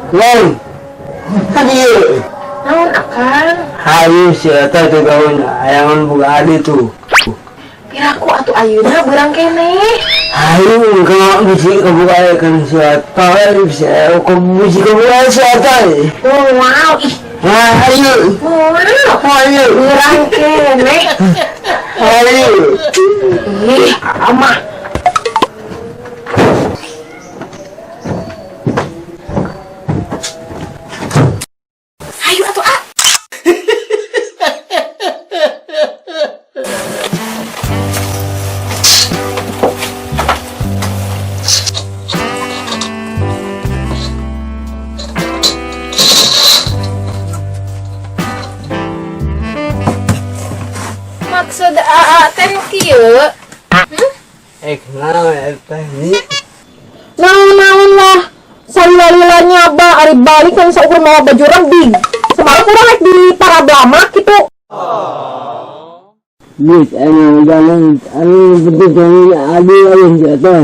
Neng, hadir. Naon akang? Hayu si Eta tuh kawan ayangan buka adi tuh. Piraku atuh ayeuna beurang keneh. Hayu kalau bisi kebuka kan si Eta bisa bisi kebuka si Eta. Wow, ih. Hayu. Wow. Hayu. Beurang keneh. Hayu. Ih, amah. Hayu atuh ah. Maksud AA teh nu kieu? Kenapa Eta ini? Naon-naon lah. Salila-lila nyaba ari balik kan saukur mawa baju rebing. Semalam urang rek di parablama kitu. Duit anu jangan anu penting jangan adi adi si Eta.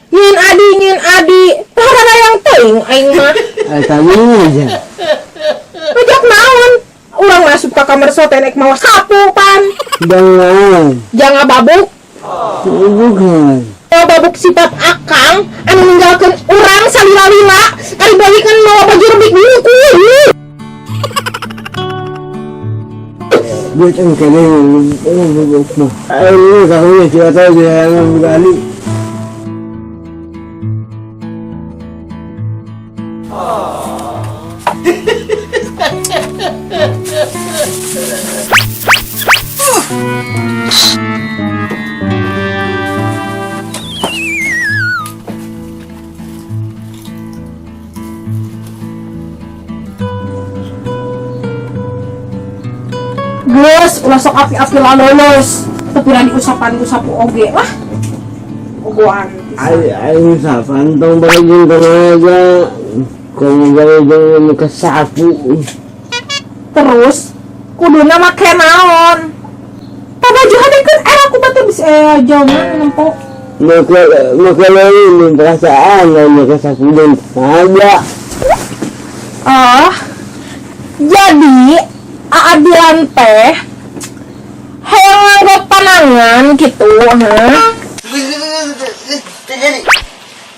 Nyieun adi, nyieun adi. Tah yang teuing aing mah. Eta ini aja. Ngajak naon? Urang masuk ke kamar sote naik mawa sapu pan. Jangan. Jangan babuk. Bukan. Mawa babuk sifat akang anu ninggalkeun urang salila-lila ari balik kan mawa baju rebik wungkul. Duit yang kene mah. Ayo kamu si Eta jangan buka adi. Geus ulah sok api-api lalolos. Tapi ra diusapan ku sapu oge lah. Ogoan pisan. Ayo ayo sapan tong balik aja. Kalau balik ke sapu. Terus kuduna make naon? Tah baju hadekeun era ku batur bisa jauh nempo. Maka maka lain perasaan maka sapu dan ada. Ah. Jadi Aadilan teh hayang nganggo panangan gitu, ha?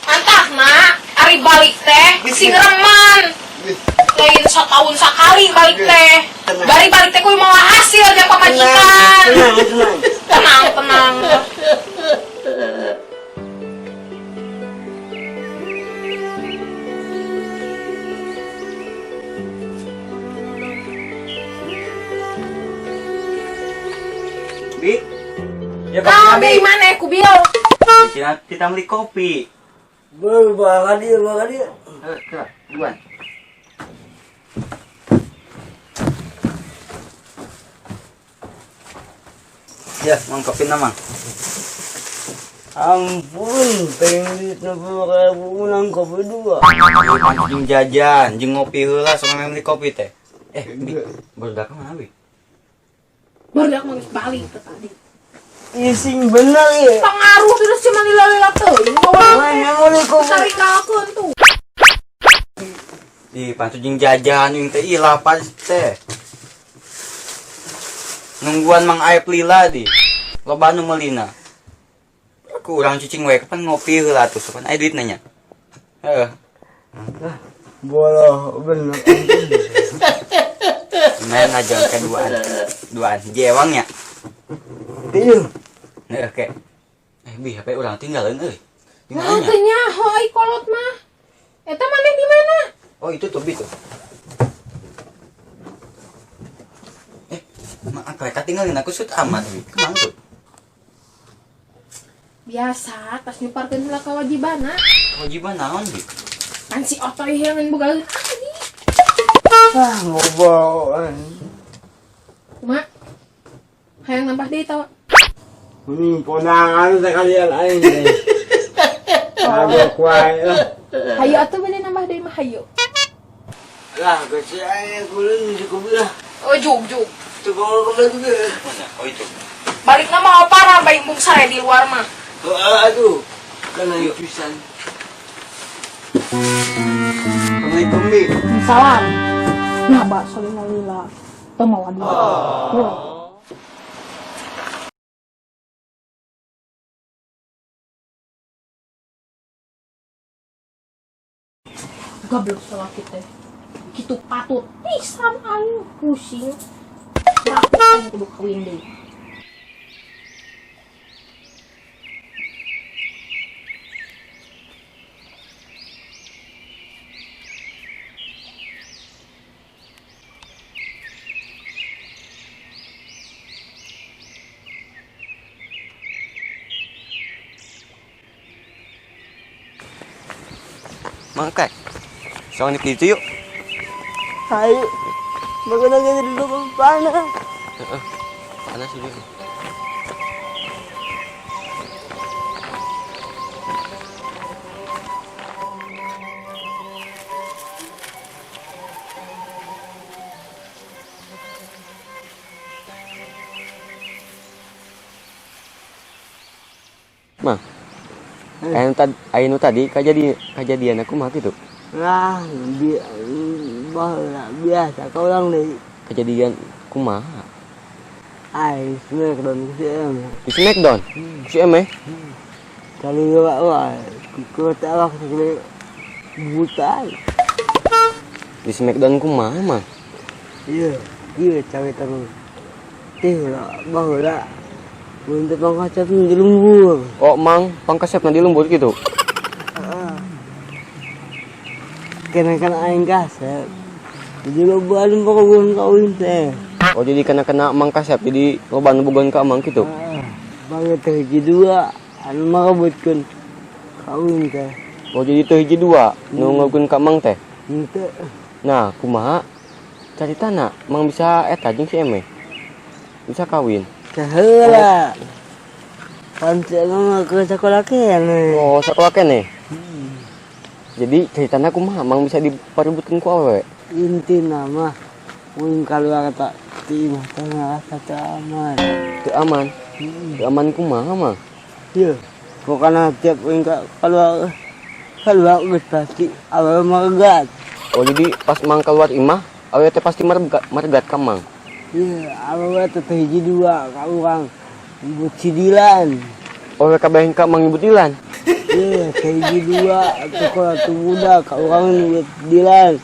Mantap, Mak. Ari balik teh sing reman. Lain setahun sekali balik teh. Bari balik teh kudu mawa hasil jeung pamajikan. Tenang, tenang. Bi, ya Kau kopi di mana ku bil? Kita, kita beli kopi. Bakal dia, bakal dia. Coba, duluan. Ya, mang kopi na mang. Ampun, pengen duit 60.000 nang kopi dua. Jeung jajan, jeung ngopi heula sama beli kopi teh. Bi, baru datang mana, Bi? Baru aku geus balik teh tadi. Ising bener ya. Pengaruh terus cuma lila-lila teuing. Mana boleh kopi? Sarikakeun tuh. Di pantu jeung jajan jeung teh ilah pas teh. Nungguan Mang Aep lila di. Loba nu meulina. Aku urang cicing we kapan ngopi heula atuh sopan aya duit nanya. Heeh. Bolos bener. Lumayan aja ke duaan. Duaan jewangnya. Iya. Heeh, ke. Bi HP urang tinggalin euy. Di Nah, mana? teu nyaho ai kolot mah. Eta maneh di mana? Oh, itu tuh Bi tuh. Mak mereka tinggalin aku sud amat Bi. Kemana tuh? Biasa, tas nyuparkeun heula kawajibana. Kewajiban naon Bi? Kan si Otoy yang boga adi. Ah, ngobrol. Kumaha? Hayang nambah deui tawa. Ponangan sekalian aing teh. Aduh, kuai lah. Hayu atuh bade nambah deui mah hayu. Lah, kecil aing kulun di kubu lah. Oh, jug jug. Tuh bawa ke juga. Mana? Oh, itu. Balikna mah parah bae embung sare di luar mah. Oh, aduh. Kana pisan. Assalamualaikum, Bi. Salam. Nah, bakso lima lila. Teu mawa duit. Oh. Goblok salaki teh. Kitu patut pisan aing pusing. Rapi aing kudu kawin deui. Mang Kai, soang di situ yuk. Ayo. Maganda kita duduk ang panas. Heeh. Panas ini. Mang, aya nu tadi kejadian aku mah gitu. Lah, baheula biasa ka urang deui. Kejadian kumaha? Ai, Smackdown ku si M. Di Smackdown? Si M eh? Kali wae, ku teh awak segede buta. Di Smackdown kumaha mah? Iya, iya cawe terus. Teh lah, baheula. Mun teh pangkasep di lembur. Oh, Mang, pangkasepna di lembur gitu. Heeh. Kena kan aing kasep. Jadi loba anu bogohan ka ulun teh. Oh, jadi kena-kena Mang kasep, jadi loba anu bogohan ka Mang gitu. Heeh. Banget teh hiji dua, anu marebutkeun ka ulun teh. Oh, jadi teh hiji dua, nu ngeukeun ka Mang teh. Henteu. Nah, kumaha caritana Mang bisa eta jeung si Eme? Bisa kawin? Saheula. Pan si Eme mah ke sakola keneh. Oh, sakola keneh. Jadi ceritana kumaha Mang bisa diparebutkeun ku awewe? Intina mah mun kaluar tak ti imah teh ngarasa teu aman. Teu aman? Teu aman kumaha Mang? Ieu, pokona tiap uing kaluar kaluar geus pasti awewe maregat. Oh, jadi pas Mang keluar imah, awewe teh pasti maregat ka Mang? Iya, awewe teh teu hiji dua ka urang nyebut si Dilan. Oh, kabeh ka Mang nyebut Dilan? Iya, teu hiji dua atuh kalau atuh budak ka urang nyebut Dilan.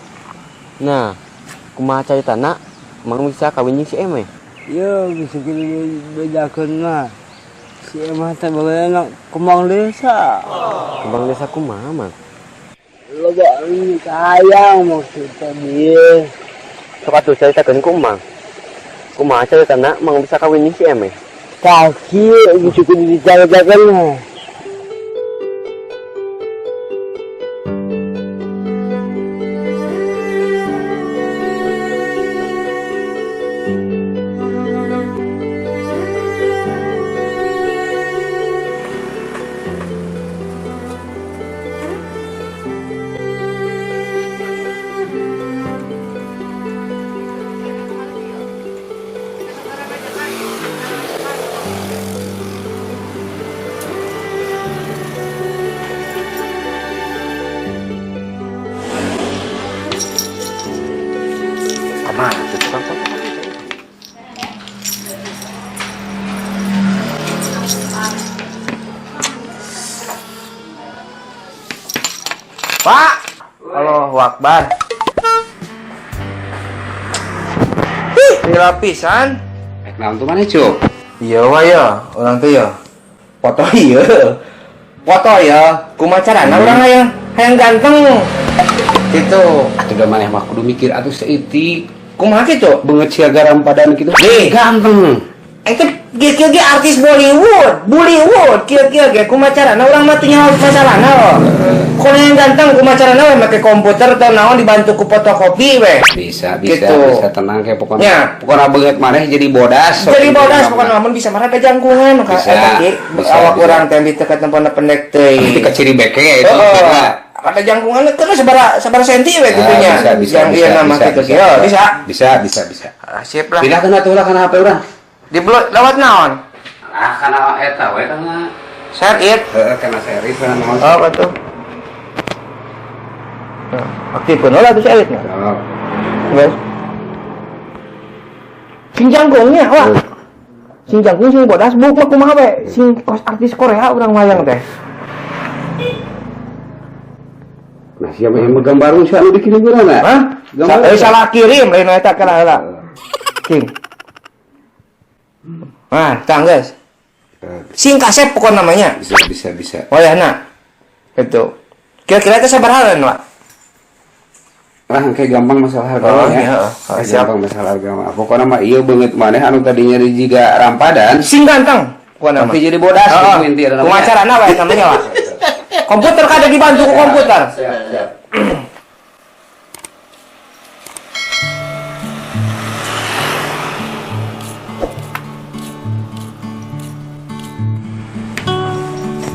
Nah, kumaha caritana Mang bisa kawin jeung si Eme? Iya, bisa kitu bedakeun mah. Si Emah teh bageuna kembang desa. Kembang desa kumaha, Mang? Loba anu kahayang maksud teh bieu. Sok atuh caritakeun ku Mang. Kumaha caritana Mang bisa kawin jeung si Eme? Tah kieu geus kudu dicaritakeun mah. Kemana tuh tukang foto? Pak, Allahu Akbar. Ih, lila pisan. Rek naon tuh maneh, Cuk? Iya wah ya, orang tuh ya. Foto iya. Foto ya, kumaha carana urang hayang ganteng. Gitu. Atuh da maneh mah kudu mikir atuh seutik. Kumaha kitu? Beungeut sia garam padan kitu. Nih. Ganteng. Itu kieu-kieu ge artis Bollywood, Bollywood kieu-kieu ge kumaha carana urang mah teu nyaho masalahna loh. Kalau yang ganteng kumaha carana we make komputer atau naon dibantu ku fotokopi we. Bisa, bisa, Gitu. bisa tenang kayak pokoknya. Ya. Pokoknya beungeut maneh jadi bodas. Jadi bodas pokoknya lamun bisa marah jangkungan ka Bisa, eta ki. bisa, Awak bisa. urang teh teu ketempona pendek teuing. Tapi ke ciri beke ya itu. Heeh. Ada jangkungan terus sabara senti we Ya, gitunya. bisa, bisa, Yang bisa, ieu nama bisa, gitu. bisa, Yo, bisa. Bisa, bisa, bisa. Ah, sip lah. Pindah kana tuh lah kana HP urang. Di blok lewat naon? Ah, kana eta we kana. Share it. Heeh, kana share it kana naon. Oh, betul. Aktifkeun heula atuh si Elitna. Sok. Geus. Sing jangkungnya, wah. Sing jangkung sing bodas buuk mah kumaha we? Sing kos artis Korea urang wayang teh. Nah, siapa yang megang barung sih anu dikirim urang na? Hah? Gambar. Salah kirim lain eta kala heula. Cing. Nah, tang geus. Sing kasep pokok namanya. Bisa bisa bisa. Wayahna. Gitu. Kira-kira teh sabaraha Wak? Lah kayak gampang masalah harga Oh, mah ya. iya, oh, Kayak siap. gampang masalah harga mah. Pokoknya mah iya banget maneh anu tadinya di jiga rampadan Sing ganteng pokokna mah. tapi jadi bodas Heeh. gitu inti ada Kumaha carana wae namanya, Wak? Komputer kada dibantu ku komputer. Siap, siap.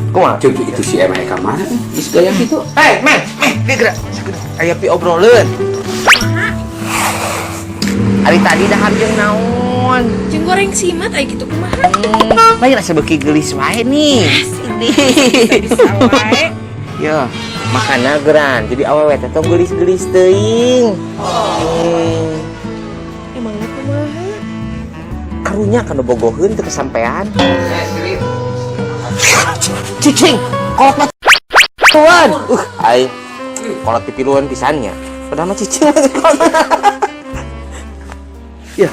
Kumaha? Cuk, itu si Emma ka mana? Geus gaya gitu. Hei, men, men, geura. Aya pi obroleun. Ari tadi dahar jeung naon? Jeung goreng simat aya gitu kumaha? Lain asa beuki geulis wae nih. Bisa wae. Yo, makana geran. Jadi awewe teh tong geulis-geulis teuing. Emangnya kumaha? Karunya kana bogoheun teu kesampean. Cicing, kolot mah tuan. Ai kolot pipiluan pisannya. Padahal mah cicing. Ya,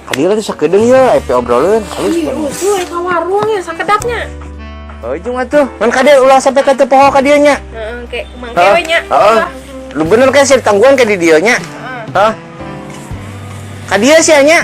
kadieu teh sakedeung ye, aya obroleun. Halus. Ih, lucu aya ka warung ya sakedapnya. Oh, jeung atuh. Mun kadieu ulah sampai ka teu poho ka dieu nya. Heeh, ke mangke we nya. Heeh. Lu bener kan sih tangguhan ke di dieu nya. Heeh. Ka dieu sia nya.